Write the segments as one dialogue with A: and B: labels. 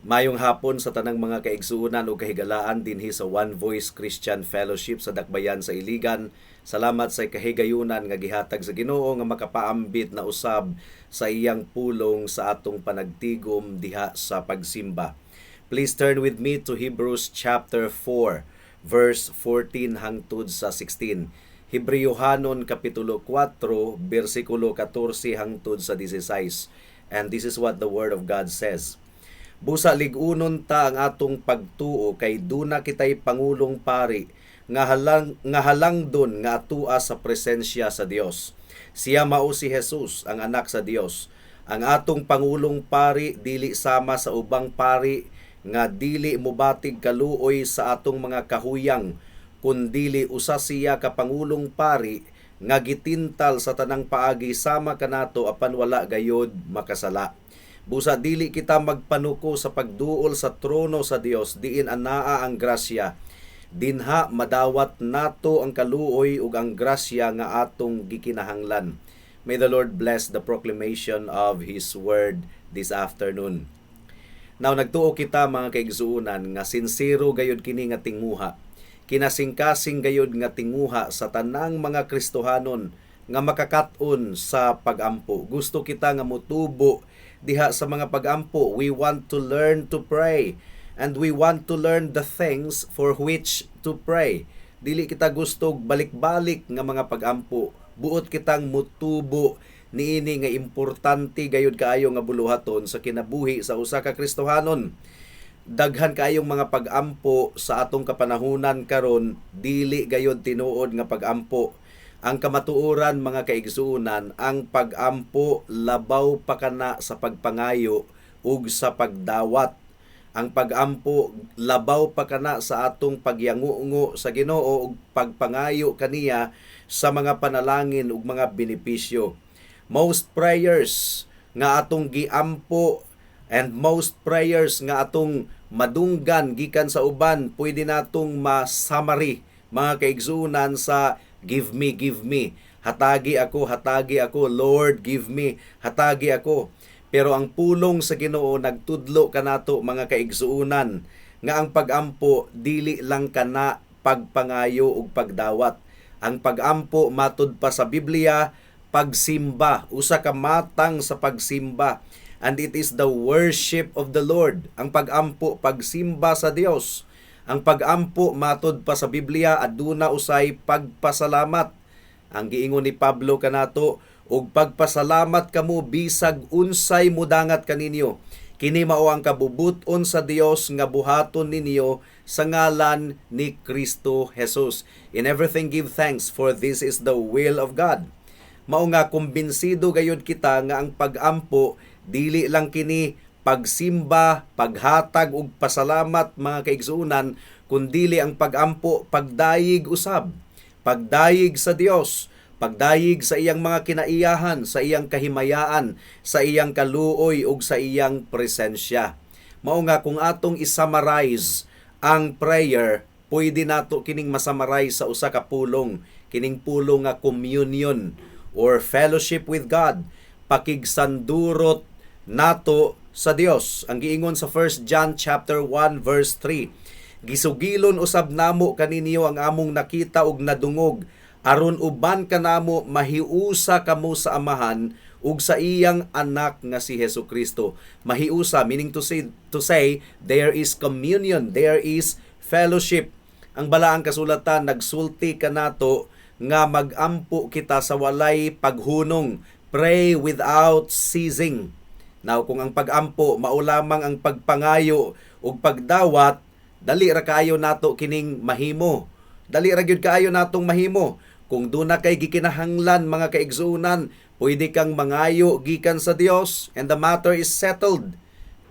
A: Mayong hapon sa tanang mga kaigsuonan ug kahigalaan dinhi sa One Voice Christian Fellowship sa Dakbayan sa Iligan. Salamat sa kahigayunan nga gihatag sa Ginoo nga makapaambit na usab sa iyang pulong sa atong panagtigom diha sa pagsimba. Please turn with me to Hebrews chapter 4 verse 14 hangtod sa 16. Hebreohanon kapitulo 4 bersikulo 14 hangtod sa 16. And this is what the word of God says. Busa lig-unon ta ang atong pagtuo kay duna kitay pangulong pari nga halangdon nga atua sa presensya sa Dios. Siya mao si Jesus, ang anak sa Dios. Ang atong pangulong pari dili sama sa ubang pari nga dili mobatig kaluoy sa atong mga kahuyang, kundili usa siya ka pangulong pari nga gitintal sa tanang paagi sama kanato, apan wala gayod makasala. Busa dili kita magpanuko sa pagduol sa trono sa Dios diin anaa ang grasya. Dinha madawat nato ang kaluoy ug ang grasya nga atong gikinahanglan. May the Lord bless the proclamation of His word this afternoon. Now, nagtuo kita, mga kaigsuonan, nga sinsero gayud kini nga tinguha. Kinasingkasing gayud nga tinguha sa tanang mga Kristohanon nga makakat-on sa pagampo. Gusto kita nga mutubo diha sa mga pagampo. We want to learn to pray and we want to learn the things for which to pray. Dili kita gusto balik-balik nga mga pagampo. Buot kitang mutubo niini nga importante gayud kaayo nga buluhaton sa kinabuhi sa usa ka Kristohanon. Daghan kaayong mga pagampo sa atong kapanahunan karon dili gayud tinuod nga pagampo. Ang kamatuoran, mga kaigsuonan, ang pagampo labaw pa kana sa pagpangayo ug sa pagdawat. Ang pagampo labaw pa kana sa atong pagyangungo sa Ginoo ug pagpangayo kaniya sa mga panalangin ug mga benepisyo. Most prayers nga atong giampo and most prayers nga atong madunggan gikan sa uban, pwede natong ma-summary, mga kaigsuonan, sa "Give me, give me." Hatagi ako, hatagi ako, Lord, give me, hatagi ako. Pero ang pulong sa Ginoo nagtudlo kanato, mga kaigsuonan, nga ang pagampo dili lang kana pagpangayo ug pagdawat. Ang pagampo, matud pa sa Biblia, pagsimba, usa ka matang sa pagsimba. And it is the worship of the Lord. Ang pagampo, pagsimba sa Dios. Ang pagampo, matud pa sa Biblia, aduna usay pagpasalamat. Ang giingon ni Pablo kanato, "Ug pagpasalamat kamo bisag unsay mudangat kaninyo. Kini mao ang kabubut-on sa Dios nga buhaton ninyo sa ngalan ni Kristo Jesus. In everything give thanks, for this is the will of God." Mao nga kumbinsido gayud kita nga ang pagampo dili lang kini pagsimba, paghatag ug pasalamat, mga kaigsuonan, kundili ang pagampo pagdayig usab. Pagdayig sa Dios, pagdayig sa iyang mga kinaiyahan, sa iyang kahimayaan, sa iyang kaluoy ug sa iyang presensya. Mao nga kung atong i-summarize ang prayer, pwede nato kining ma-summarize sa usa ka pulong, kining pulong nga communion or fellowship with God, pakigsandurot nato sa Dios. Ang giingon sa 1 John chapter 1 verse 3, "Gisugilon usab namo kaninyo ang among nakita ug nadungog aron uban kanamo mahiusa kamo sa Amahan ug sa iyang anak nga si Hesus Kristo." Mahiusa, meaning to say there is communion, there is fellowship. Ang balaang kasulatan nagsulti kanato nga magampo kita sa walay paghunong, pray without ceasing. Now, kung ang pagampo mao lamang ang pagpangayo ug pagdawat, dali ra kaayo nato kining mahimo. Dali ra gyud kaayo natong mahimo. Kung duna kay gikinahanglan, mga kaigsuonan, pwede kang mangayo gikan sa Dios and the matter is settled.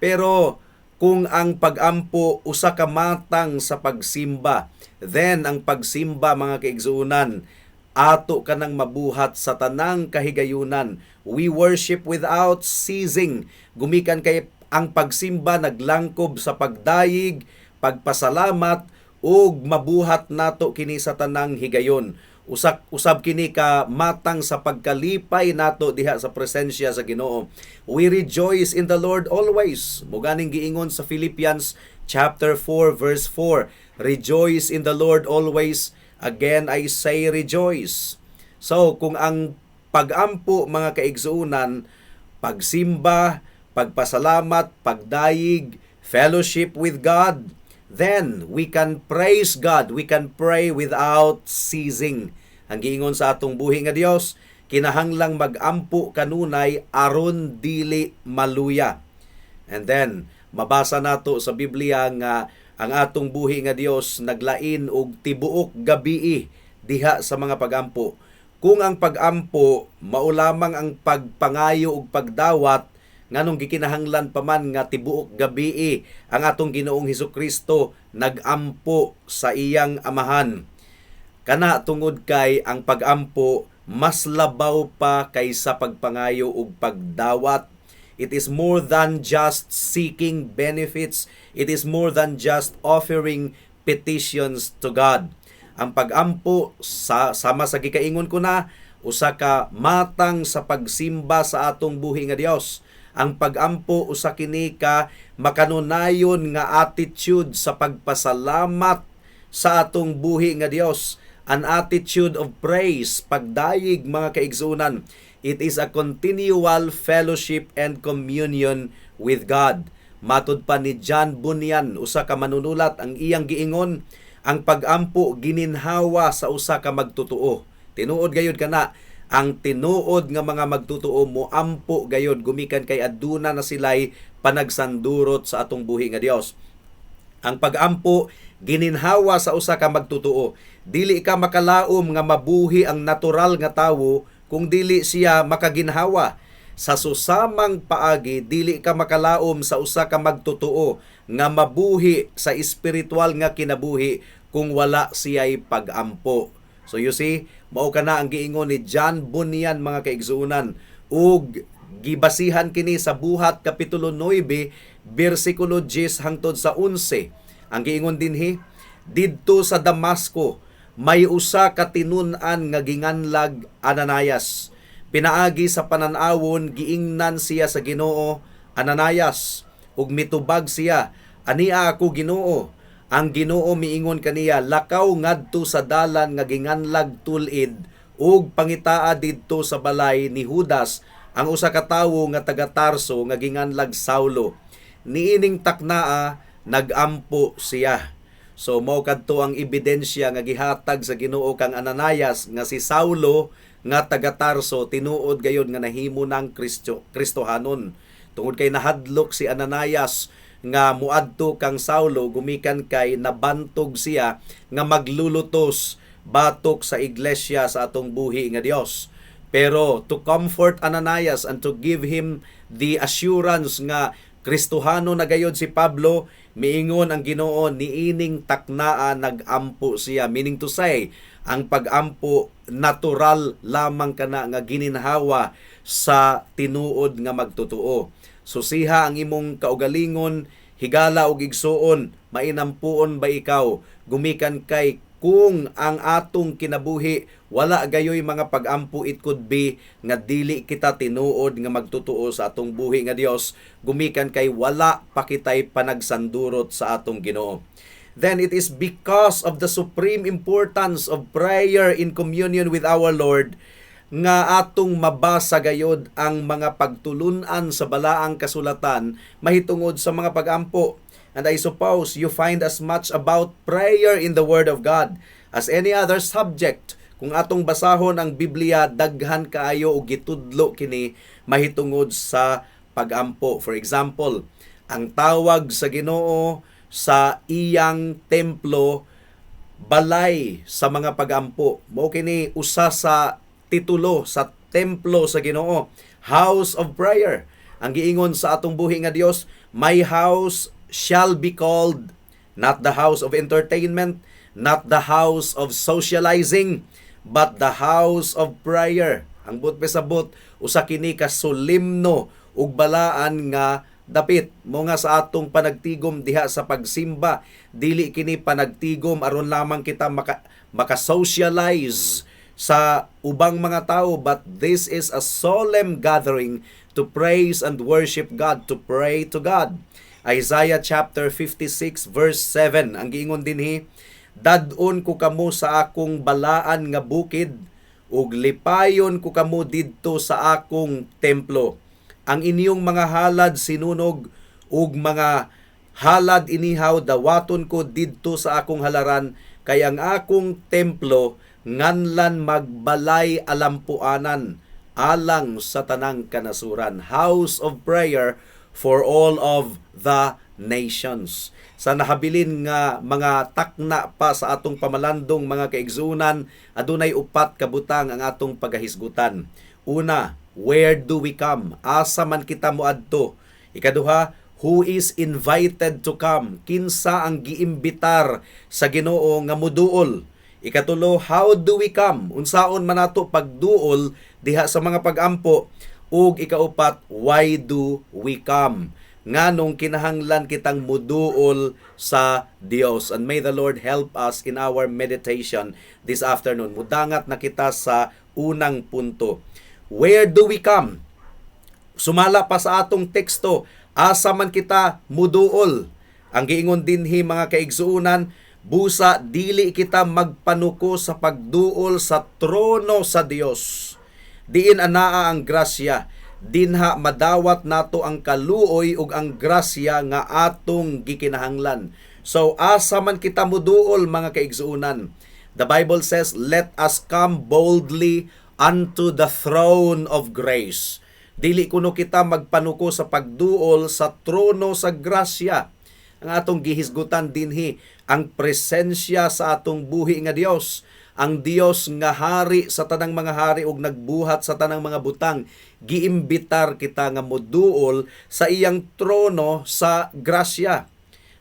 A: Pero kung ang pagampo usa ka matang sa pagsimba, then ang pagsimba, mga kaigsuonan, ato kanang mabuhat sa tanang kahigayunan. We worship without ceasing. Gumikan kay ang pagsimba naglangkob sa pagdayig, pagpasalamat ug mabuhat nato kini sa tanang higayon. Usak usab kini ka matang sa pagkalipay nato diha sa presensya sa Ginoo. We rejoice in the Lord always. Mao ganing giingon sa Philippians chapter 4 verse 4, "Rejoice in the Lord always. Again I say, rejoice." So kung ang pagampo, mga kaigsuonan, pagsimba, pagpasalamat, pagdayig, fellowship with God, then we can praise God, we can pray without ceasing. Ang giingon sa atong buhi nga Dios, kinahanglang magampo kanunay aron dili maluya. And then mabasa nato sa Biblia nga ang atong buhi nga Dios naglain og tibuok gabii diha sa mga pagampo. Kung ang pagampo mao lamang ang pagpangayo ug pagdawat, nganong gikinahanglan pa man nga tibuok gabii ang atong Ginoong Hesukristo nagampo sa iyang Amahan? Kana tungod kay ang pagampo mas labaw pa kaysa pagpangayo ug pagdawat. It is more than just seeking benefits. It is more than just offering petitions to God. Ang pagampo, sa sama sa gikaingon ko na, usa ka matang sa pagsimba sa atong buhi nga Dios. Ang pagampo, usa kini ka makanunayon nga attitude sa pagpasalamat sa atong buhi nga Dios. An attitude of praise, pagdayig, mga kaigsunan. It is a continual fellowship and communion with God. Matud pa ni John Bunyan, usa ka manunulat, ang iyang giingon, ang pagampo gininhawa sa usa ka magtotoo. Tinuod gayud kana, ang tinuod nga mga magtotoo moampo gayud gumikan kay aduna na sila'y panagsandurot sa atong buhi nga Dios. Ang pagampo gininhawa sa usa ka magtotoo. Dili ka makalaom nga mabuhi ang natural nga tawo kung dili siya makaginhawa. Sa susamang paagi, dili ka makalaom sa usa ka magtotoo nga mabuhi sa espiritual nga kinabuhi kung wala siya'y pagampo. So you see, mao kana ang giingon ni John Bunyan, mga kaigsuonan, ug gibasihan kini sa Buhat kapitulo 9 bersikulo 10 hangtod sa 11. Ang giingon dinhi, "Didto sa Damasco may usa ka tinun-an nga ginganlag Ananias. Pinaagi sa panan-awon giingnan siya sa Ginoo, 'Ananias,' Ug mitubag siya, 'Ania ako, Ginoo.' Ang Ginoo miingon kaniya, 'Lakaw ngadto sa dalan nga ginganlag Tul-id ug pangitaa didto sa balay ni Judas ang usa ka tawo nga taga Tarso nga ginganlag Saulo. Niining taknaa nagampo siya.'" So mao kadto ang ebidensya nga gihatag sa Ginoo kang Ananias nga si Saulo nga taga Tarso tinuod gayud nga nahimo ng Kristo, Kristohanon. Tungod kay nahadlok si Ananias nga muadto kang Saulo gumikan kay nabantog siya nga maglulutos batok sa iglesia sa atong buhi nga Dios. Pero to comfort Ananias and to give him the assurance nga Kristohano na gayod si Pablo, miingon ang Ginoo, "Niining taknaa nagampo siya." Meaning to say, ang pagampo natural lamang kana nga gininhawa sa tinuod nga magtotoo. Susiha ang imong kaugalingon, higala og igsuon, mainampuon ba ikaw? Gumikan kay kung ang atong kinabuhi wala gayoy mga pagampo, it could be nga dili kita tinuod nga magtotoo sa atong buhi nga Dios gumikan kay wala pa kitay panagsandurot sa atong Ginoo. Then it is because of the supreme importance of prayer in communion with our Lord nga atong mabasa gayod ang mga pagtulunan sa balaang kasulatan mahitungod sa mga pagampo. And I suppose you find as much about prayer in the Word of God as any other subject. Kung atong basahon ang Biblia, daghan kaayo og gitudlo kini mahitungod sa pagampo. For example, ang tawag sa Ginoo sa iyang templo balay sa mga pagampo. Mao kini usa sa titulo sa templo sa Ginoo, house of prayer. Ang giingon sa atong buhi nga Dios, "My house shall be called not the house of entertainment, not the house of socializing, but the house of prayer." Ang buot pasabot, usa kini ka solemno ug balaan nga dapit. Mao nga sa atong panagtigom diha sa pagsimba, dili kini panagtigom aron lamang kita maka maka-socialize. sa ubang mga tao, but this is a solemn gathering to praise and worship God, to pray to God. Isaiah chapter 56 verse 7, ang giingon dinhi, "Dad-on ko kamo sa akong balaan nga bukid ug lipayon ko kamo didto sa akong templo. Ang inyong mga halad sinunog ug mga halad inihaw dawaton ko didto sa akong halaran, kay ang akong templo nganlan magbalay alampuanan alang sa tanang kanasuran." House of prayer for all of the nations. Sa nahabilin nga mga takna pa sa atong pamalandong, mga kaigsunan, adunay upat ka butang ang atong pagahisgutan. Una, where do we come? Asa man kita moadto? Ikaduha, who is invited to come? Kinsa ang giimbitar sa Ginoo nga muduol? Ikatulo, how do we come? Unsaon man nato pagduol diha sa mga pagampo? Ug ikaupat, why do we come? Nganong kinahanglan kitang muduol sa Dios? And may the Lord help us in our meditation this afternoon. Mudangat na kita sa unang punto. Where do we come? Sumala pa sa atong teksto, asa man kita muduol? Ang giingon dinhi, mga kaigsuonan, "Busa dili kita magpanuko sa pagduol sa trono sa Dios. Diin anaa ang grasya, dinha madawat nato ang kaluoy ug ang grasya nga atong gikinahanglan." So asa man kita muduol, mga kaigsuonan? The Bible says, "Let us come boldly unto the throne of grace." Dili kuno kita magpanuko sa pagduol sa trono sa grasya. Ang atong gihisgutan dinhi ang presensya sa atong buhi nga Dios, ang Dios nga hari sa tanang mga hari ug nagbuhat sa tanang mga butang. Giimbitar kita nga moduol sa iyang trono sa grasya.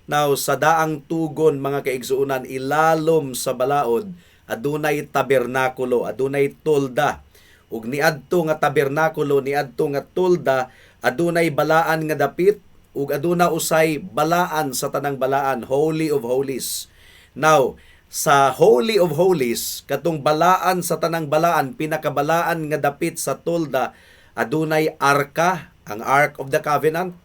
A: Now, sa daang tugon, mga kaigsuonan, ilalom sa balaod adunay tabernakulo, adunay tolda. Ug niadto nga tabernakulo, niadto nga tolda, adunay balaan nga dapit ug aduna usay balaan sa tanang balaan, Holy of Holies. Now, sa Holy of Holies, katong balaan sa tanang balaan, pinakabalaan nga dapit sa tolda, adunay arka, ang Ark of the Covenant,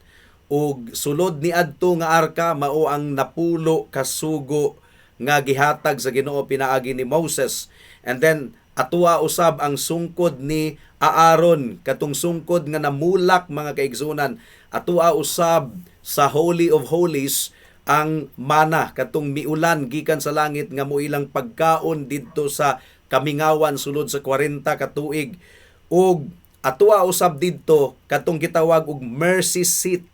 A: ug sulod ni adto nga arka mao ang 10 ka sugo nga gihatag sa Ginoo pinaagi ni Moses. And then atua usab ang sungkod ni Aaron, katong sungkod nga namulak, mga kaigsunan. Atua usab sa Holy of Holies ang mana, katong miulan gikan sa langit nga mo ilang pagkaon didto sa kamingawan sulod sa 40 ka tuig. Ug atua usab didto katong gitawag og mercy seat,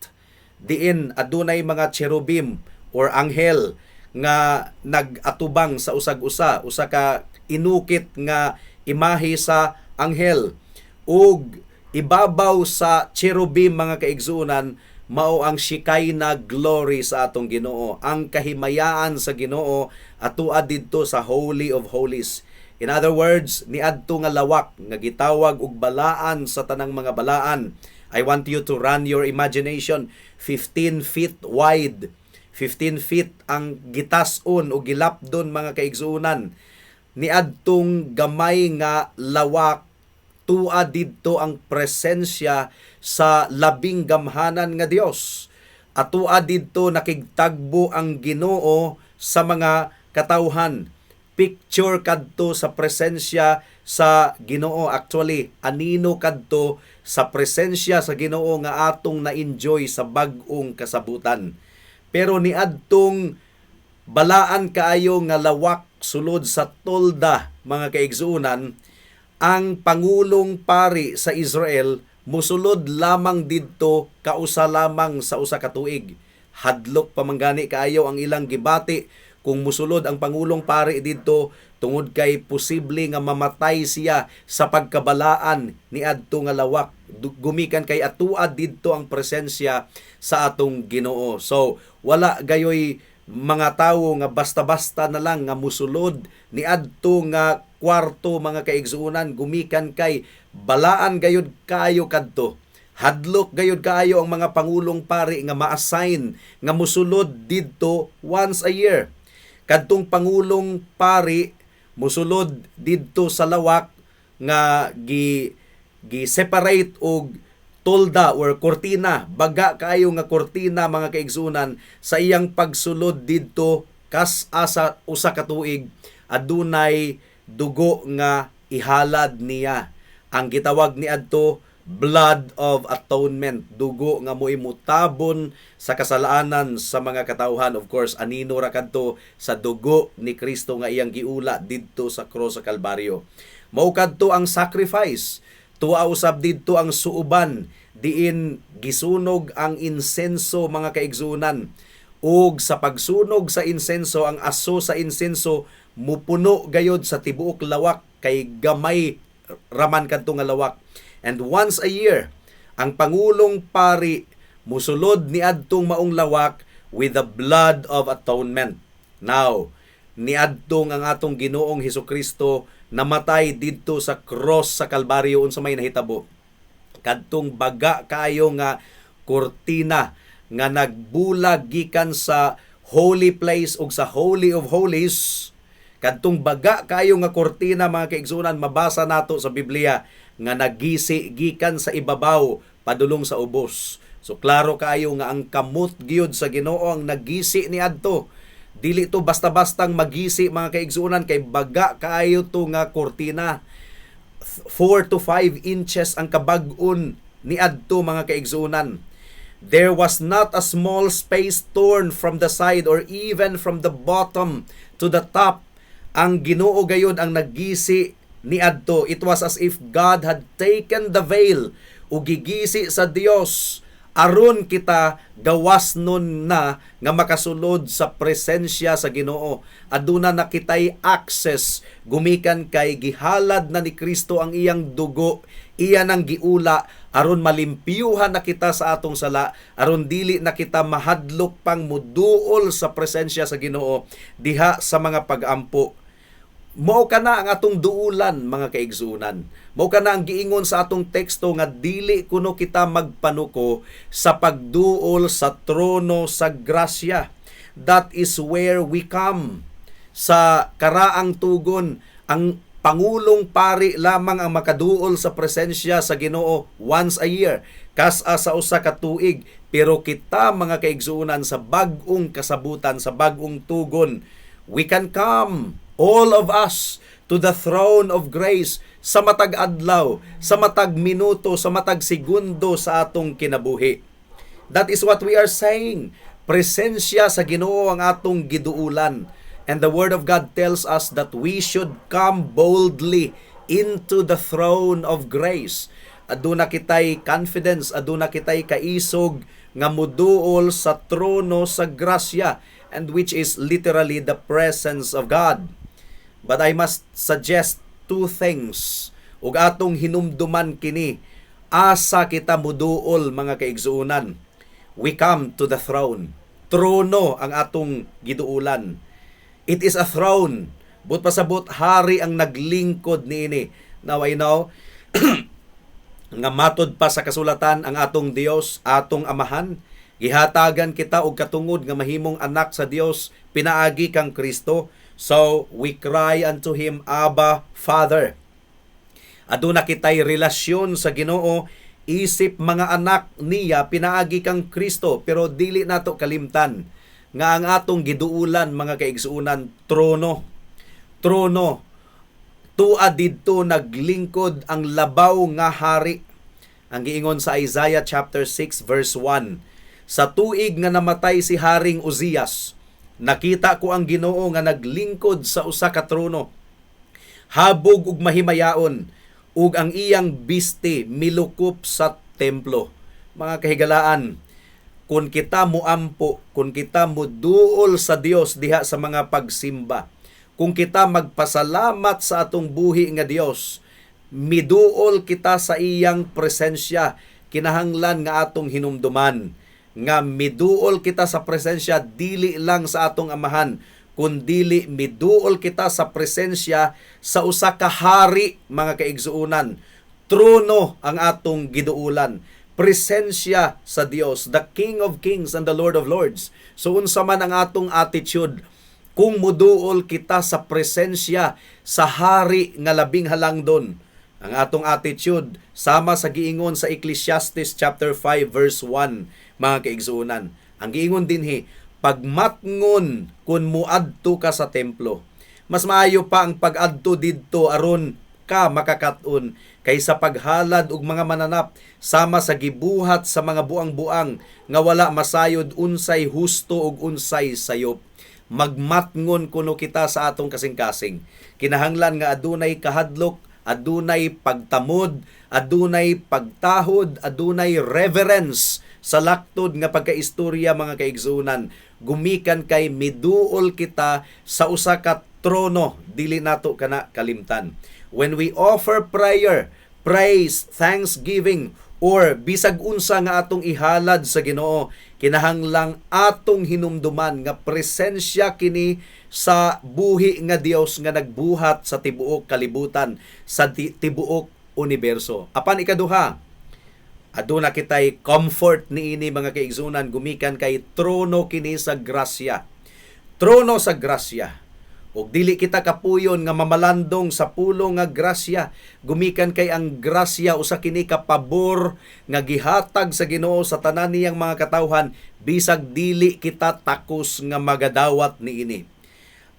A: diin adunay mga cherubim or anghel nga nag-atubang sa usag-usa, usa ka inukit nga imahe sa anghel. Ug ibabaw sa cherubim, mga kaigsuonan, mao ang Shekinah glory sa atong Ginoo, ang kahimayaan sa Ginoo atua didto sa Holy of Holies. In other words, niadto nga lawak nga gitawag og balaan sa tanang mga balaan. I want you to run your imagination. 15 feet wide, 15 feet ang gitas-on o gilapdon, mga kaigsuonan. Niadtong gamay nga lawak, tua didto ang presensya sa labing gamhanan nga Dios. Atua didto nakigtagbo ang Ginoo sa mga katawhan. Picture kadto sa presensya sa Ginoo. Actually, anino kadto sa presensya sa Ginoo nga atong na-enjoy sa bag-ong kasabutan. Pero niadtong balaan kaayo nga lawak sulod sa tolda, mga kaigsuonan, ang pangulong pari sa Israel musulod lamang didto kausa lamang sa usa ka tuig. Hadlok pa man gani kaayo ang ilang gibati kung musulod ang pangulong pari didto tungod kay posible nga mamatay siya sa pagkabalaan niadto nga lawak gumikan kay atua didto ang presensya sa atong Ginoo. So wala gayoy mga tawo nga basta-basta na lang nga musulod niadto nga kwarto, mga kaigsuonan, gumikan kay balaan gayud kaayo kadto. Hadlok gayud kaayo ang mga pangulong pari nga ma-assign nga musulod didto once a year. Kadtong pangulong pari Musulod didto sa lawak nga gi gi separate og tolda or kortina, baga kaayo nga kortina, mga kaigsunan. Sa iyang pagsulod didto kas asa usa ka tuig, adunay dugo nga ihalad niya. Ang gitawag ni adto blood of atonement, dugo nga mo'y mutabon sa kasalanan sa mga katawhan. Of course, anino ra kadto sa dugo ni Kristo nga iyang giula didto sa cross sa Kalbaryo. Mao kadto ang sacrifice. Tuwa usab didto ang suoban diin gisunog ang insenso, mga kaigsunan. Ug sa pagsunog sa insenso, ang aso sa insenso mupuno gayod sa tibuok lawak kay gamay raman kadto nga lawak. And once a year, ang pangulong pari musulod niadtong maong lawak with the blood of atonement. Now, niadtong ang atong Ginoong Hesukristo namatay didto sa cross sa Kalbaryo, unsa may nahitabo? Kadtong baga kaayo nga kortina nga nagbulag gikan sa holy place ug sa Holy of Holies, kadtong baga kaayo nga kortina, mga kaigsunan, mabasa nato sa Biblia nga nagisi gikan sa ibabaw padulong sa ubos. So klaro kaayo nga ang kamot gyud sa Ginoo ang nagisi niadto. Dili to basta-bastang magisi, mga kaigsunan, kay baga kaayo to nga kortina. 4 to 5 inches ang kabag-on niadto, mga kaigsunan. There was not a small space torn from the side or even from the bottom to the top. Ang Ginoo gayod ang naggisi niadto. It was as if God had taken the veil ug gigisi sa Dios aron kita gawas nun na nga makasulod sa presensya sa Ginoo. Aduna na kitay access gumikan kay gihalad na ni Kristo ang iyang dugo, iya nang giula aron malimpyuhan na kita sa atong sala, aron dili na kita mahadlok pang muduol sa presensya sa Ginoo diha sa mga pagampo. Mao kana ang atong duulan, mga kaigsunan. Mao kana ang giingon sa atong teksto nga dili kuno kita magpanuko sa pagduol sa trono sa grasya. That is where we come. Sa karaang tugon, ang pangulong pari lamang ang makaduol sa presensya sa Ginoo once a year, kas-a sa usa ka tuig. Pero kita, mga kaigsuonan, sa bag-ong kasabutan, sa bag-ong tugon, we can come, all of us, to the throne of grace sa matag adlaw, sa matag minuto, sa matag segundo sa atong kinabuhi. That is what we are saying. Presensya sa Ginoo ang atong giduulan. And the Word of God tells us that we should come boldly into the throne of grace. Aduna kitay confidence, aduna kitay kaisog nga muduol sa trono sa grasya, and which is literally the presence of God. But I must suggest two things ug atong hinumduman kini. Asa kita muduol, mga kaigsuonan? We come to the throne. Trono ang atong giduulan. It is a throne. Buot pasabot, hari ang naglingkod niini. Now I know nga matod pa sa kasulatan, ang atong Dios, atong Amahan, gihatagan kita og katungod nga mahimong anak sa Dios pinaagi kang Kristo. So we cry unto Him, "Abba, Father." Aduna kitay relasyon sa Ginoo isip mga anak niya pinaagi kang Kristo, pero dili nato kalimtan nga ang atong giduulan, mga kaigsuonan, trono. Trono. Tua didto naglingkod ang labaw nga hari. Ang giingon sa Isaiah chapter 6 verse 1: "Sa tuig nga namatay si Haring Uzias, nakita ko ang Ginoo nga naglingkod sa usa ka trono, habog ug mahimayaon, ug ang iyang bisti milukop sa templo." Mga kahigalaan, kung kita muampo, kung kita muduol sa Dios diha sa mga pagsimba, kung kita magpasalamat sa atong buhi nga Dios, miduol kita sa iyang presensya, kinahanglan nga atong hinumduman nga miduol kita sa presensya dili lang sa atong Amahan, kundili miduol kita sa presensya sa usa ka hari, mga kaigsuonan. Trono ang atong giduulan. Presensya sa Dios, the King of Kings and the Lord of Lords. So unsa man ang atong attitude Kung muduol kita sa presensya sa hari nga labing halangdon, ang atong attitude sama sa giingon sa Ecclesiastes chapter 5 verse 1, mga kaigsuonan. Ang giingon dinhi, pagmatngon kung muadto ka sa templo. Mas maayo pa ang pag-adto didto aron ka makakat-on kaysa paghalad og mga mananap, sama sa gibuhat sa mga buang-buang nga wala masayod unsay husto ug unsay sayop. Magmatngon kuno kita sa atong kasing-kasing. Kinahanglan nga adunay kahadlok, adunay pagtamod, adunay pagtahod, adunay reverence sa laktod nga pagkaistorya, mga kaigsuonan, gumikan kay miduol kita sa usa ka trono, dili nato kana kalimtan. When we offer prayer, praise, thanksgiving, or bisag unsa nga atong ihalad sa Ginoo, kinahanglang atong hinumduman nga presensya kini sa buhi nga Dios nga nagbuhat sa tibuok kalibutan, sa tibuok universo. Apan ikaduha, aduna kitay comfort niini, mga kaigsuonan, gumikan kay trono kini sa grasya. Trono sa grasya. Ug dili kita kapuyon nga mamalandong sa pulong nga grasya, gumikan kay ang grasya usa kini ka pabor nga gihatag sa Ginoo sa tanan niyang mga katawhan bisag dili kita takos nga magadawat niini.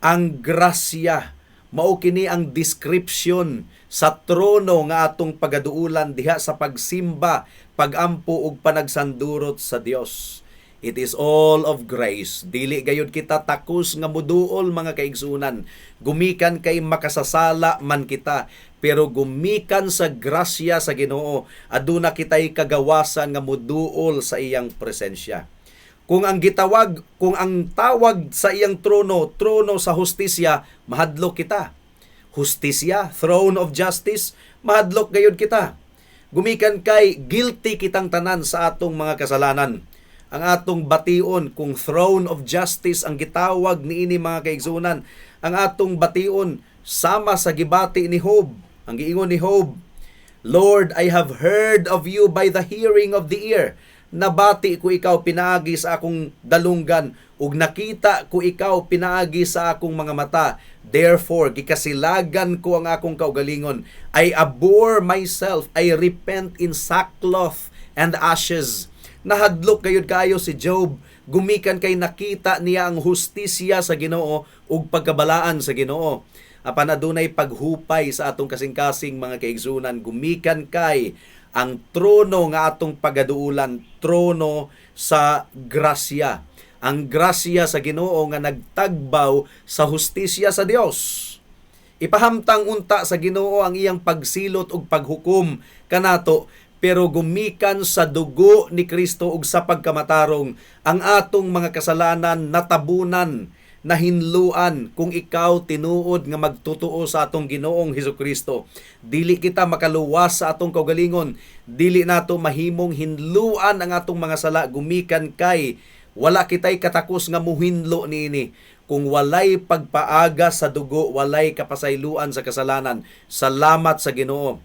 A: Ang grasya mao kini ang description sa trono nga atong pagaduulan diha sa pagsimba, pagampo ug panagsandurot sa Dios. It is all of grace. Dili gayud kita takos nga muduol, mga kaigsuonan, gumikan kay makasasala man kita, pero gumikan sa grasya sa Ginoo, aduna kitay kagawasan nga muduol sa iyang presensya. Kung ang tawag sa iyang trono, trono sa hustisya, mahadlok kita. Hustisya, throne of justice, mahadlok gayud kita. Gumikan kay guilty kitang tanan sa atong mga kasalanan. Ang atong bation, kung throne of justice ang gitawag niini, mga kaigsuonan, ang atong bation sama sa gibati ni Job. Ang giingon ni Job, "Lord, I have heard of you by the hearing of the ear. Nabati ko ikaw pinaagi sa akong dalunggan ug nakita ko ikaw pinaagi sa akong mga mata. Therefore, gikasilagan ko ang akong kaugalingon. I abhor myself, I repent in sackcloth and ashes." Nahadlok gayud kaayo si Job gumikan kay nakita niya ang hustisya sa Ginoo ug pagkabalaan sa Ginoo. Apan adunay paghupay sa atong kasing-kasing, mga kaigsuonan, gumikan kay ang trono nga atong pagaduulan, trono sa grasya. Ang grasya sa Ginoo nga nagtagbaw sa hustisya sa Dios. Ipahamtang unta sa Ginoo ang iyang pagsilot ug paghukom kanato, pero gumikan sa dugo ni Kristo ug sa pagkamatarong, ang atong mga kasalanan natabunan, nahinluan kung ikaw tinuod nga magtutuo sa atong Ginoong Hesukristo. Dili kita makaluwas sa atong kaugalingon, dili nato mahimong hinluan ang atong mga sala gumikan kay wala kitay katakos nga muhinlo niini. Kung walay pagpaaga sa dugo, walay kapasayloan sa kasalanan. Salamat sa Ginoo.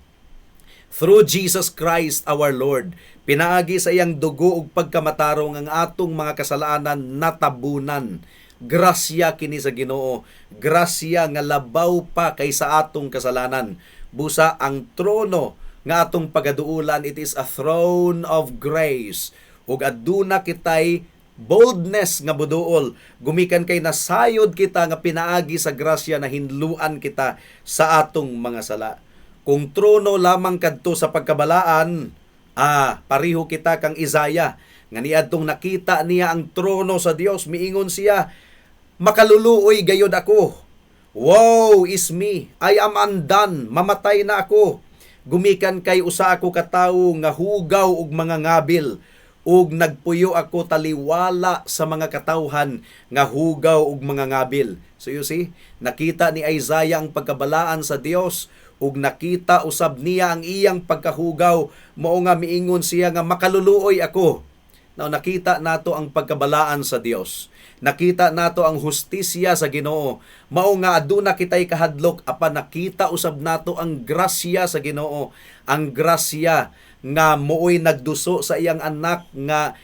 A: Through Jesus Christ our Lord, pinaagi sa iyang dugo ug pagkamatarong, ang atong mga kasalanan natabunan. Grasya kini sa Ginoo, grasya nga labaw pa kaysa atong kasalanan. Busa ang trono nga atong pagaduulan, it is a throne of grace. Ug aduna kitay boldness nga muduol gumikan kay nasayod kita nga pinaagi sa grasya na hinluan kita sa atong mga sala. Kung trono lamang kadto sa pagkabalaan, pareho kita kang Isaiah nga niadtong nakita niya ang trono sa Dios, miingon siya, "Makaluluoy gayod ako. Woe is me, I am undone, mamatay na ako. Gumikan kay usa ako ka tawo nga hugaw og mga ngabil ug nagpuyo ako taliwala sa mga katawhan nga hugaw og mga ngabil." So you see, nakita ni Isaiah ang pagkabalaan sa Dios ug nakita usab niya ang iyang pagkahugaw, mao nga miingon siya nga makaluluoy ako. Now, nakita nato ang pagkabalaan sa Dios. Nakita nato ang hustisya sa Ginoo. Mao nga aduna kitay kahadlok, apan nakita usab nato ang grasya sa Ginoo. Ang grasya nga mooy nagduso sa iyang anak nga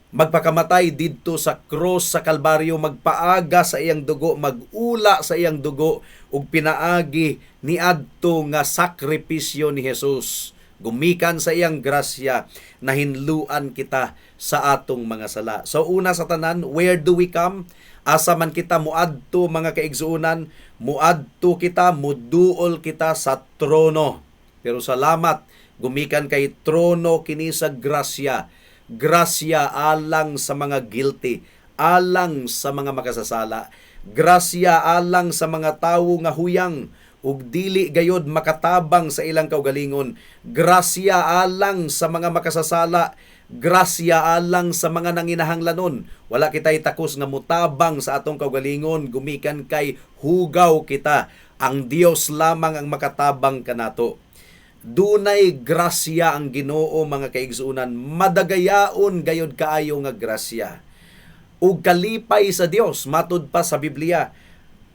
A: Magpakamatay didto sa cross sa Kalbaryo, magpaaga sa iyang dugo, magula sa iyang dugo ug pinaagi niadto nga sakripisyo ni Jesus. Gumikan sa iyang grasya, nahinluan kita sa atong mga sala. So una sa tanan, where do we come? Asa man kita muadto, mga kaigsuonan? Muadto kita, muduol kita sa trono. Pero salamat, gumikan kay trono kini sa grasya. Grasya alang sa mga guilty, alang sa mga makasasala. Grasya alang sa mga tawo nga huyang ug dili gayod makatabang sa ilang kaugalingon. Grasya alang sa mga makasasala. Grasya alang sa mga nanginahanglanon. Wala kita'y takos nga mutabang sa atong kaugalingon, gumikan kay hugaw kita. Ang Dios lamang ang makatabang kanato. Dunay grasya ang Ginoo, mga kaigsuonan, madagayaon gayod kaayo nga grasya. Ug kalipay sa Dios, matud pa sa Biblia,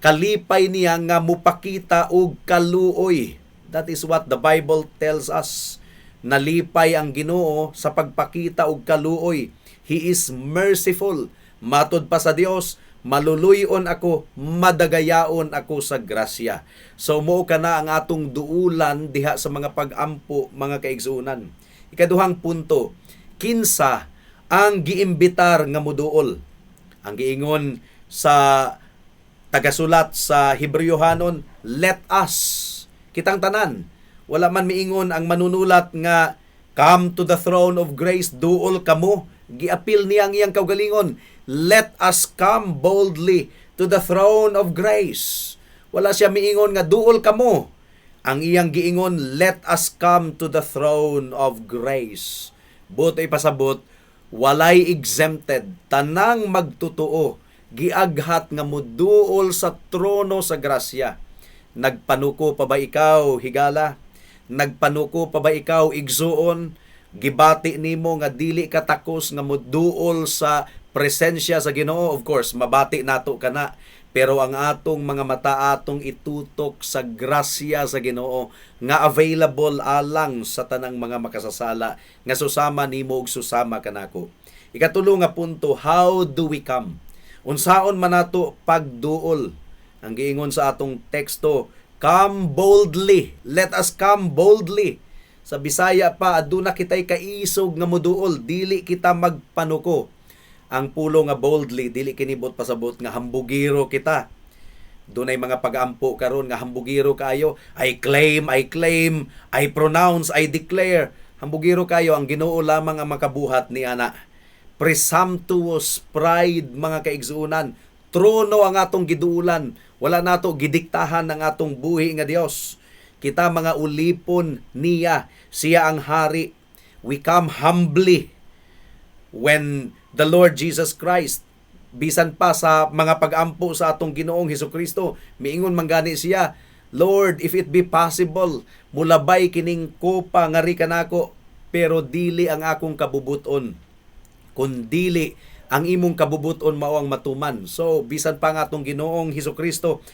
A: kalipay niya nga mupakita og kaluoy. That is what the Bible tells us. Nalipay ang Ginoo sa pagpakita og kaluoy. He is merciful. Matud pa sa Dios, maluluyon ako, madagayaon ako sa grasya. So mao kana ang atong duulan diha sa mga pag-ampo, mga kaigsuonan. Ikaduhang punto, kinsa ang giimbitar nga muduol? Ang giingon sa tagasulat sa Hebreohanon, "Let us." Kitang tanan. Wala man miingon ang manunulat nga "Come to the throne of grace, duol kamo." Giapil niya ang iyang kaugalingon. "Let us come boldly to the throne of grace." Wala siya miingon nga "Duol kamo." Ang iyang giingon, "Let us come to the throne of grace." Buot ay pasabot, walay exempted, tanang magtutuo giaghat nga muduol sa trono sa grasya. Nagpanuko pa ba ikaw, higala? Nagpanuko pa ba ikaw, igsuon? Gibati nimo nga dili ka takos nga muduol sa presensya sa Ginoo? Of course, mabati nato kana. Pero ang atong mga mata atong itutok sa grasya sa Ginoo nga available alang sa tanang mga makasasala nga susama nimo ug susama kanako. Ikatulo nga punto, how do we come? Unsaon man nato pagduol? Ang giingon sa atong teksto, "Come boldly. Let us come boldly." Sa Bisaya pa, aduna kitay kaisog nga muduol, dili kita magpanuko. Ang pulong nga "boldly", dili kini buot pasabot nga hambugiro kita. Dunay mga pag-ampo karon nga hambugiro kayo. "I claim, I claim, I pronounce, I declare." Hambugiro kayo, ang Ginoo lamang ang makabuhat ni ana. Presumptuous pride, mga kaigsuonan. Trono ang atong giduulan. Wala nato gidiktahan ang atong buhi nga Dios. Kita mga ulipon niya. Siya ang hari. We come humbly when the Lord Jesus Christ, bisan pa sa mga pag-ampo sa atong Ginoong Hesukristo, miingon man gani siya, "Lord, if it be possible, mulabay kining kopa ngari kanako, pero dili ang akong kabubuton kundili ang imong kabubuton mao ang matuman." So bisan pa nga atong Ginoong Hesukristo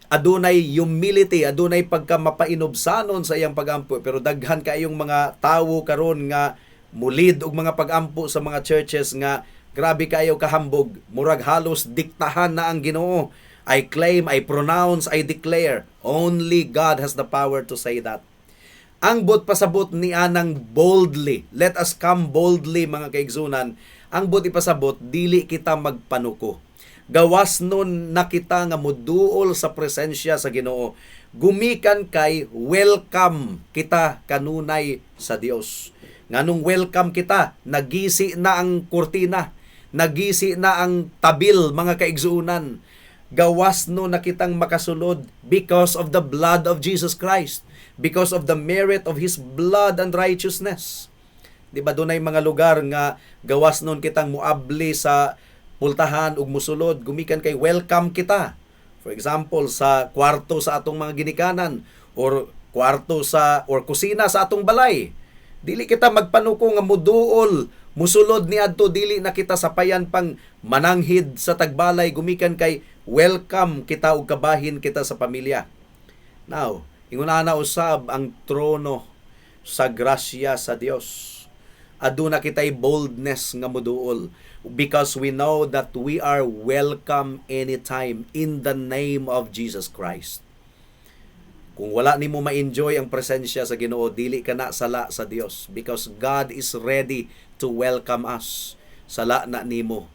A: adunay humility, adunay pagka mapainubsanon sa iyang pagampo, pero daghan kayong mga tawo karon nga mulid og mga pagampo sa mga churches nga grabe kayo kahambog, murag halos diktahan na ang Ginoo. "I claim, I pronounce, I declare." Only God has the power to say that. Ang buot pasabot ni anang "boldly", "Let us come boldly", mga kaigsuonan, ang buot ipasabot, dili kita magpanuko. Gawas nun na kita nga muduol sa presensya sa Ginoo, gumikan kay welcome kita kanunay sa Dios. Nganong welcome kita? Nagisi na ang kurtina, nagisi na ang tabil, mga kaigsuonan. Gawas no na kitang makasulod because of the blood of Jesus Christ, because of the merit of His blood and righteousness. Di ba dunay mga lugar nga gawas nun kitang muabli sa pultahan ug musulod, gumikan kay welcome kita? For example, sa kwarto sa atong mga ginikanan or kwarto sa or kusina sa atong balay. Dili kita magpanuko nga muduol, musulod ni adto, dili na kita sapayan pang mananghid sa tagbalay, gumikan kay welcome kita ug kabahin kita sa pamilya. Now, ingon ana usab ang trono sa grasya sa Dios. Aduna kitay boldness nga muduol because we know that we are welcome anytime in the name of Jesus Christ. Kung wala nimo ma-enjoy ang presensya sa Ginoo, dili ka na sala sa Dios because God is ready to welcome us. Sala na nimo.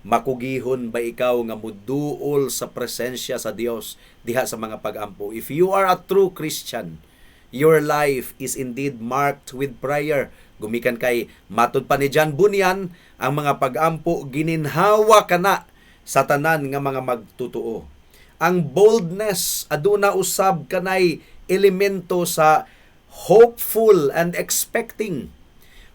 A: Makugihon ba ikaw nga muduol sa presensya sa Dios diha sa mga pagampo? If you are a true Christian, your life is indeed marked with prayer. Gumikan kay matud pa ni John Bunyan, ang mga pagampo gininhawa kana sa tanan nga mga magtutuo. Ang boldness aduna usab kanay elemento sa hopeful and expecting.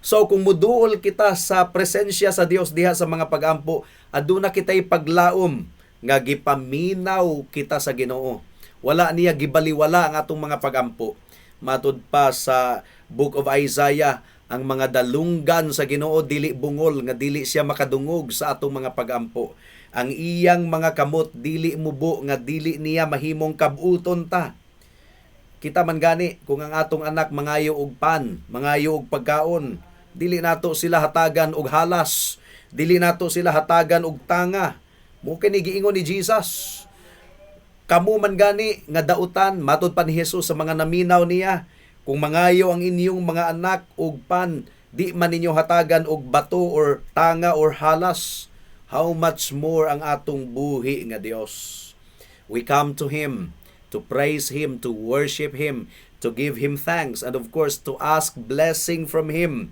A: So kung muduol kita sa presensya sa Dios diha sa mga pagampo, aduna kitay paglaom nga gipaminaw kita sa Ginoo. Wala niya gibaliwala ang atong mga pagampo. Matud pa sa Book of Isaiah, ang mga dalunggan sa Ginoo dili bungol nga dili siya makadungog sa atong mga pagampo. Ang iyang mga kamot dili mubo nga dili niya mahimong kabuton ta. Kita man gani kung ang atong anak mangayo og pan, mangayo og pagkaon, dili nato sila hatagan og halas, dili nato sila hatagan og tanga. Mo kini giingon ni Jesus. Kamo man gani nga dautan, matud pa ni Jesus sa mga naminaw niya, kung mangayo ang inyong mga anak og pan, di man ninyo hatagan og bato or tanga or halas. How much more ang atong buhi nga Dios? We come to Him to praise Him, to worship Him, to give Him thanks, and of course to ask blessing from Him.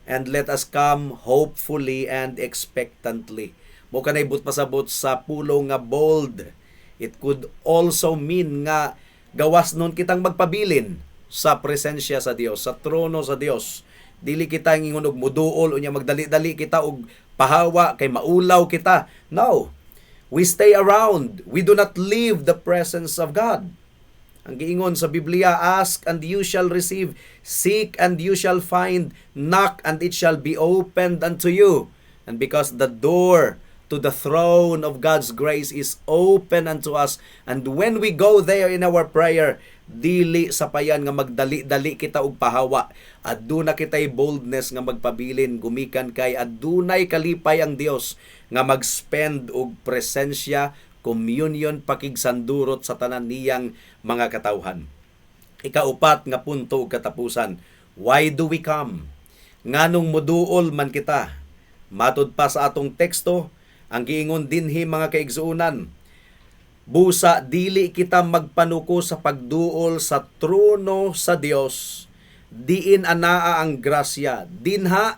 A: And let us come hopefully and expectantly. Mo kanay but pasabot sa pulong nga bold. It could also mean nga gawas nun kitang magpabilin sa presensya sa Dios, sa trono sa Dios. Dili kita ingon og muduol unya magdali-dali kita og pahawa kay maulaw kita. No. We stay around. We do not leave the presence of God. Ang giingon sa Biblia, "Ask and you shall receive, seek and you shall find, knock and it shall be opened unto you." And because the door to the throne of God's grace is open unto us, and when we go there in our prayer, dili sapayan nga magdali-dali kita og pahawa. Aduna kitay boldness nga magpabilin gumikan kay adunay kalipay ang Dios nga mag-spend og presensya, communion, pakigsandurot sa tanan niyang mga katawhan. Ikaupat nga punto ug katapusan, why do we come? Nganong muduol man kita? Matud pa sa atong teksto, ang giingon dinhi, mga kaigsuonan, busa dili kita magpanuko sa pagduol sa trono sa Dios, diin anaa ang grasya. Dinha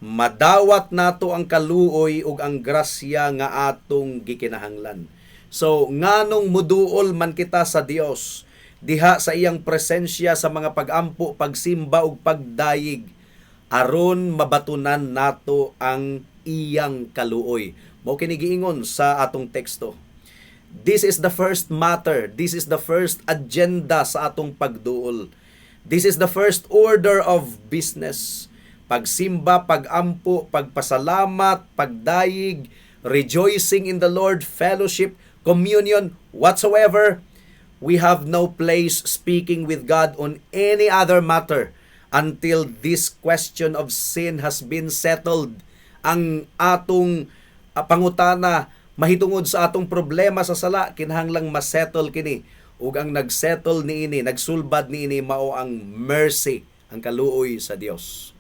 A: madawat nato ang kaluoy ug ang grasya nga atong gikinahanglan. So nganong muduol man kita sa Dios diha sa iyang presensya sa mga pagampo, pagsimba ug pagdayig? Aron mabatunan nato ang iyang kaluoy. Mao kini giingon sa atong teksto. This is the first matter. This is the first agenda sa atong pagduol. This is the first order of business. Pagsimba, pagampo, pagpasalamat, pagdayig, rejoicing in the Lord, fellowship, communion, whatsoever. We have no place speaking with God on any other matter until this question of sin has been settled. Ang atong pangutana mahitungod sa atong problema sa sala, kinahanglang masettle kini, ug ang nagsettle niini, nagsulbad niini, mao ang mercy, ang kaluoy sa Dios.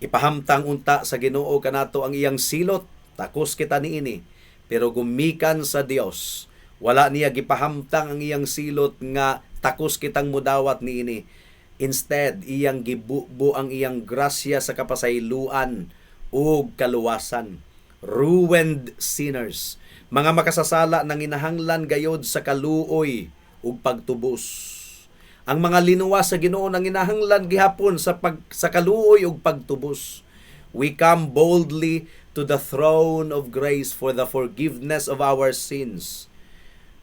A: Ipahamtang unta sa Ginoo kanato ang iyang silot, takos kita niini, pero gumikan sa Dios, wala niya gipahamtang ang iyang silot nga takos kitang mudawat niini. Instead, iyang gibubo ang iyang grasya sa kapasayloan ug kaluwasan. Ruined sinners, mga makasasala, nanginahanglan gayod sa kaluoy ug pagtubos. Ang mga linuwas sa Ginoo nanginahanglan gihapon sa kaluoy ug pagtubos. We come boldly to the throne of grace for the forgiveness of our sins.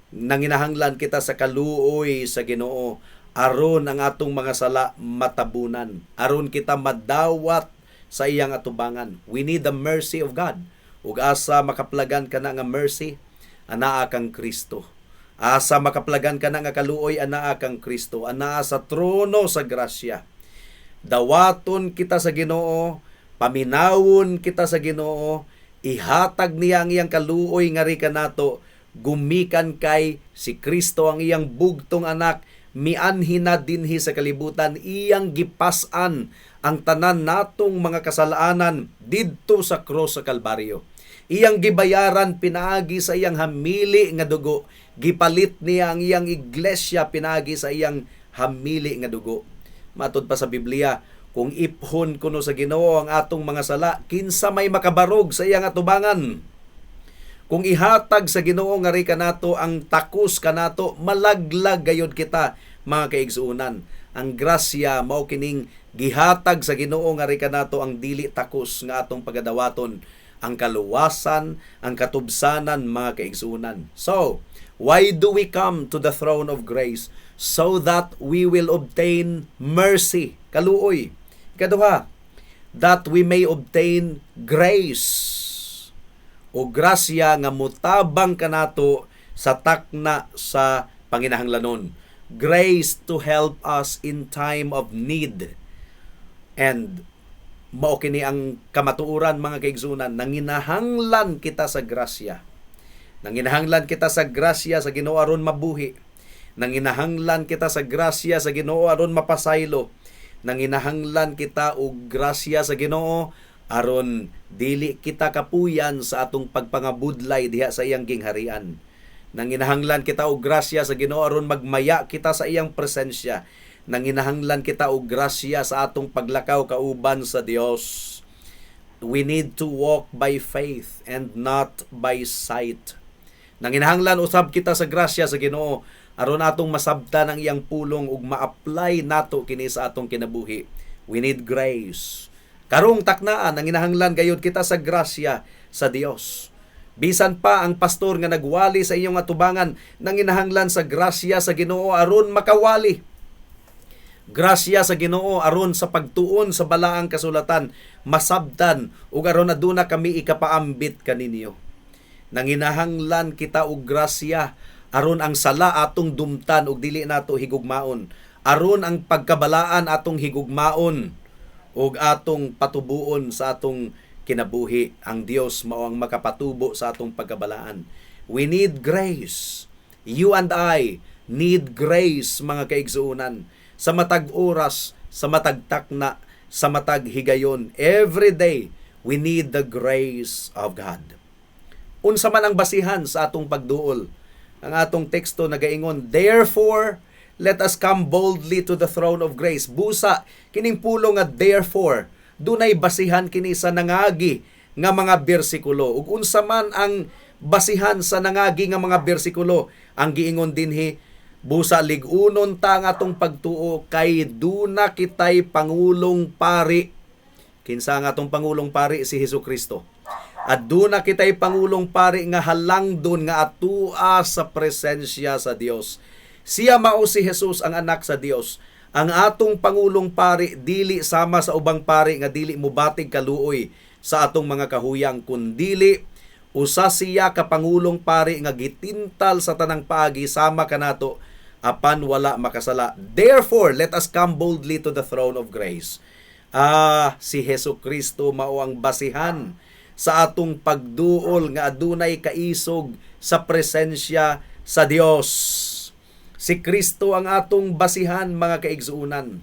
A: Nanginahanglan kita sa kaluoy sa Ginoo aron ang atong mga sala matabunan, aron kita madawat sa iyang atubangan. We need the mercy of God. Ug asa makaplagan kana nga mercy? Anaa kang Kristo. Asa makaplagan kana nga kaluoy? Anaa kang Kristo. Anaa sa trono sa grasya. Dawaton kita sa Ginoo, paminawon kita sa Ginoo, ihatag niya ang iyang kaluoy ngari kanato, gumikan kay si Kristo, ang iyang bugtong anak, mianhi na dinhi sa kalibutan, iyang gipas-an ang tanan natong mga kasalanan didto sa krus sa Kalbaryo. Iyang gibayaran pinaagi sa iyang hamili nga dugo. Gipalit niya ang iyang iglesia pinaagi sa iyang hamili nga dugo. Matod pa sa Biblia, kung iphon kuno sa Ginoo ang atong mga sala, kinsa may makabarog sa iyang atubangan? Kung ihatag sa Ginoo ngari kanato ang takos kanato, malaglag gayod kita, mga kaigsuonan. Ang grasya mao kining gihatag sa Ginoo ngari kanato ang dili takos nga atong pagadawaton, ang kaluwasan, ang katubsanan, mga kaigsuonan. So, why do we come to the throne of grace? So that we will obtain mercy, kaluoy. Ikaduha, that we may obtain grace o grasya nga mutabang kanato sa takna sa panginahanglanon. Grace to help us in time of need. And mao kini ang kamatuoran, mga kaigsuonan, nanginahanglan kita sa grasya. Nanginahanglan kita sa grasya sa Ginoo aron mabuhi. Nanginahanglan kita sa grasya sa Ginoo aron mapasaylo. Nanginahanglan kita og grasya sa Ginoo aron dili kita kapuyan sa atong pagpangabudlay diha sa iyang gingharian. Nanginahanglan kita og grasya sa Ginoo aron magmaya kita sa iyang presensya. Nanginahanglan kita og grasya sa atong paglakaw kauban sa Dios. We need to walk by faith and not by sight. Nanginahanglan usab kita sa grasya sa Ginoo aron atong masabtan ang iyang pulong ug ma-apply nato kini sa atong kinabuhi. We need grace. Karong taknaan, nanginahanglan gayud kita sa grasya sa Dios. Bisan pa ang pastor nga nagwali sa inyong atubangan, nanginahanglan sa grasya sa Ginoo aron makawali. Grasya sa Ginoo aron sa pagtuon sa balaang kasulatan masabtan ug aron aduna kami ikapaambit kaninyo. Nanginahanglan kita og grasya aron ang sala atong dumtan ug dili nato higugmaon. Aron ang pagkabalaan atong higugmaon ug atong patubuon sa atong kinabuhi. Ang Dios mao ang makapatubo sa atong pagkabalaan. We need grace. You and I need grace, mga kaigsuonan, sa matag oras, sa matag takna, sa matag higayon. Every day, we need the grace of God. Unsa man ang basihan sa atong pagduol? Ang atong teksto nagaingon, "Therefore, let us come boldly to the throne of grace." Busa, kining pulong nga "therefore", dunay basihan kini sa nangagi nga mga bersikulo. Ug unsa man ang basihan sa nangagi nga mga bersikulo? Ang giingon dinhi, busa lig-unon ta ang atong pagtuo kay duna kitay pangulong pari. Kinsa ang atong pangulong pari? Si Hesus Kristo. At duna kitay pangulong pari nga halangdon nga atua sa presensya sa Dios. Siya mao si Jesus, ang anak sa Dios. Ang atong pangulong pari dili sama sa ubang pari nga dili mubatig kaluoy sa atong mga kahuyang, kundili usa siya ka pangulong pari nga gitintal sa tanang paagi sama kanato, apan wala makasala. Therefore, let us come boldly to the throne of grace. Ah, si Hesus Kristo mao ang basihan sa atong pagduol nga adunay kaisog sa presensya sa Dios. Si Kristo ang atong basihan, mga kaigsuonan.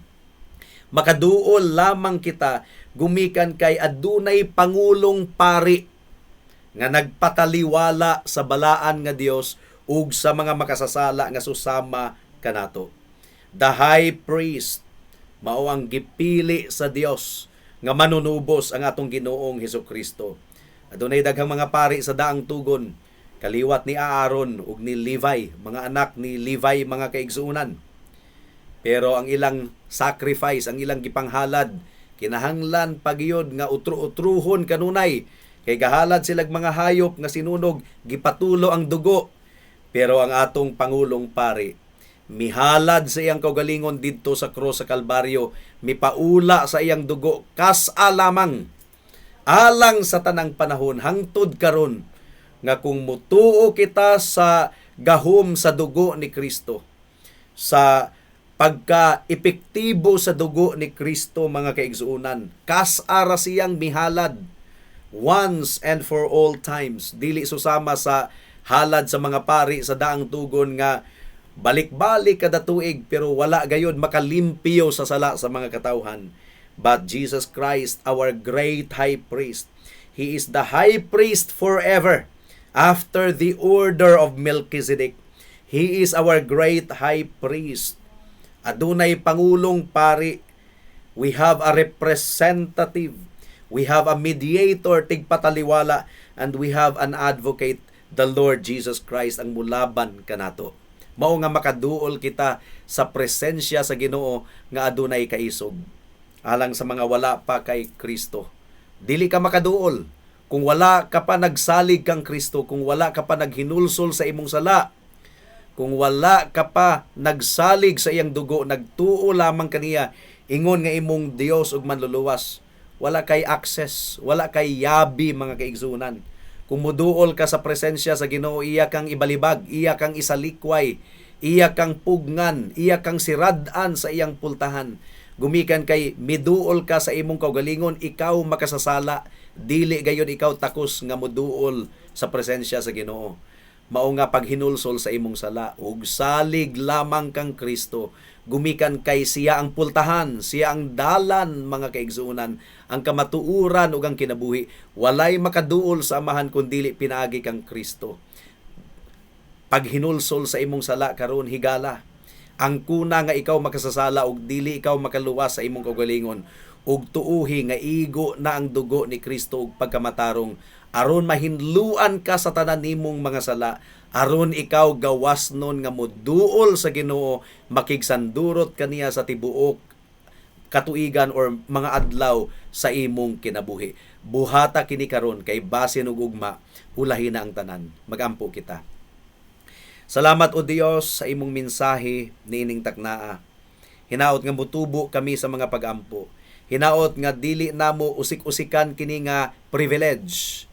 A: Makaduol lamang kita gumikan kay adunay pangulong pari nga nagpataliwala sa balaan nga Dios ug sa mga makasasala nga susama kanato. The high priest mao ang gipili sa Dios nga manunubos, ang atong Ginoong Hesus Kristo. Adunay daghang mga pari sa daang tugon, kaliwat ni Aaron ug ni Levi, mga anak ni Levi, mga kaigsuonan. Pero ang ilang sacrifice, ang ilang gipanghalad, kinahanglan pagyud nga utro-utruhon kanunay kay gahalad silag mga hayop nga sinunog, gipatulo ang dugo. Pero ang atong pangulong pari mihalad sa iyang kaugalingon didto sa krus sa Kalbaryo, mipaula sa iyang dugo kas-a lamang alang sa tanang panahon hangtod karon, nga kung mutuo kita sa gahom sa dugo ni Kristo sa Pagka epektibo sa dugo ni Kristo, mga kaigsuonan, kas-a ra siyang mihalad once and for all times. Dili susama sa halad sa mga pari sa Daang Tugon nga balik-balik kada tuig pero wala gayod makalimpyo sa sala sa mga katawhan. But Jesus Christ, our great high priest, He is the high priest forever after the order of Melchizedek. He is our great high priest. Adunay pangulong pari. We have a representative. We have a mediator, tigpataliwala, and we have an advocate, the Lord Jesus Christ, ang mulaban kanato. Mao nga makaduol kita sa presensya sa Ginoo nga adunay kaisog. Alang sa mga wala pa kay Kristo, dili ka makaduol kung wala ka pa nagsalig kang Kristo, kung wala ka pa naghinulsol sa imong sala, kung wala ka pa nagsalig sa iyang dugo, nagtuo lamang kaniya ingon nga imong Dios ug Manluluwas, wala kay access, wala kay yabi, mga kaigsunan. Kung muduol ka sa presensya sa Ginoo, iya kang ibalibag, iya kang isalikway, iya kang pugnan, iya kang sirad-an sa iyang pultahan. Gumikan kay miduol ka sa imong kaugalingon, ikaw makasasala, dili gayon ikaw takos nga muduol sa presensya sa Ginoo. Mao nga paghinulsol sa imong sala ug salig lamang kang Kristo, gumikan kay siya ang pultahan, siya ang dalan, mga kaigsuonan, ang kamatuoran ug ang kinabuhi. Walay makaduol sa Amahan kun dili pinaagi kang Kristo. Paghinulsol sa imong sala karon, higala. Ang kuna nga ikaw makasasala ug dili ikaw makaluwas sa imong kaugalingon ug tuuhi nga igo na ang dugo ni Kristo ug pagkamatarong aron mahinluan ka sa tanan nimong mga sala, aron ikaw gawas nun nga moduol sa Ginoo, makigsandurot kaniya sa tibuok katuigan or mga adlaw sa imong kinabuhi. Buhata kini karon kay basin ug ugma ulahi na ang tanan. Magampo kita. Salamat, O Dios, sa imong mensahe niining taknaa. Hinaot nga motubo kami sa mga pagampo. Hinaot nga dili namo usik-usikan kini nga privilege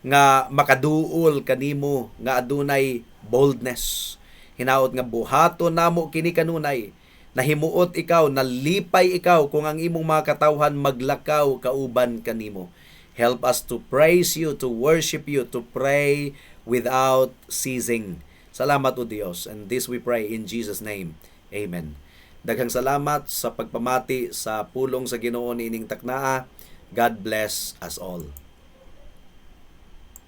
A: nga makaduol kanimo nga adunay boldness. Hinaot nga buhaton namo kini kanunay. Nahimuot ikaw, nalipay ikaw kung ang imong mga katawhan maglakaw kauban kanimo. Help us to praise you, to worship you, to pray without ceasing. Salamat, O Dios, and this we pray in Jesus' name. Amen. Daghang salamat sa pagpamati sa pulong sa Ginoo niining taknaa. God bless us all.